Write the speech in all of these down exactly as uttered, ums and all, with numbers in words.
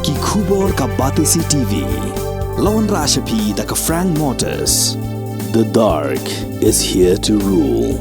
Ki khubor ka Batesi T V. La wanrah sha phi da ka Frank Motors. The dark is here to rule.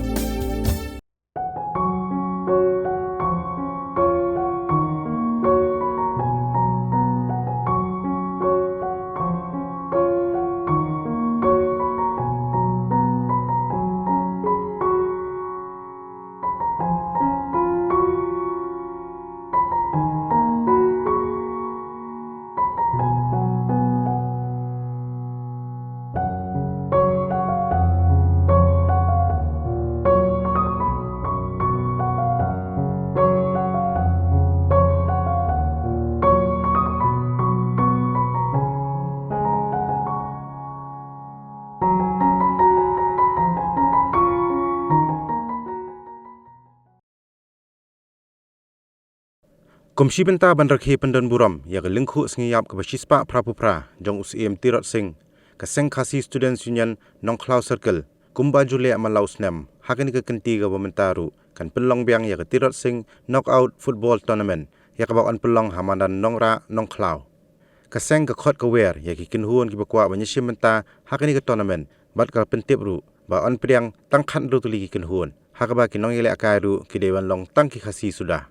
Kum shi bynta ban rakhe pyndon burom ïa ka lyngkhuh sngi ïap kaba shispah phra phew phra jong u Syiem Tirot Sing, ka Seng Khasi Students Union Nongkhlaw Circle, kumba ju leh man la u snem, ha kane ka kynti kaba mynta ruh kan pynlong biang ïa ka Tirot Sing Knockout Football Tournament, ïa kaba yn pynlong ha madan Nongrah, Nongkhlaw. Ka seng ka khot ka wer ïa ki kynhun kiba kwah ban ïashim bynta ha kane ka tournament, bad ka pyntip ruh ba yn pdiang tang khathynriew tylli ki kynhun, ha kaba ki nongïalehkai ruh ki dei ban long tang ki Khasi suda.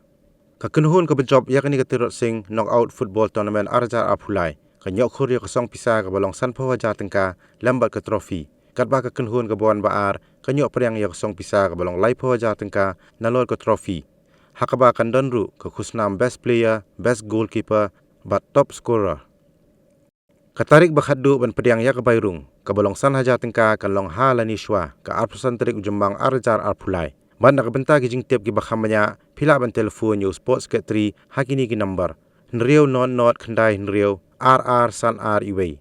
Ka kynhun kaba jop ïa kane ka Tirot Sing Knockout Football Tournament ar hajar arphew lai ka ñiewkhur ïa ka song pisa kaba long sanphew hajar tyngka lem bad ka trophy, katba ka kynhun kaba wan ba ar ka ñiewpdiang ïa ka song pisa kaba long laiphew hajar tyngka nalor ka trophy, ha kaba kan don ruh ka khusnam Best Player, Best Goalkeeper bad Top Scorer. Ka tarik ba khatduh ban pdiang ïa ka bai rung, kaba long san hajar tyngka, kan long ha lane shuwa ka arphew san tarik u Jymmang ar hajar arphew lai. Bad na ka bynta ki jingtip kiba kham bniah, phi lah ban telephone ïa u Sports Secretary ha kine ki number: hynriew nod nod khyndai hynriew ar ar san ar wei,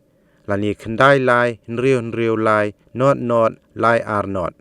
lane khyndai lai hynriew hynriew lai nod nod lai ar nod.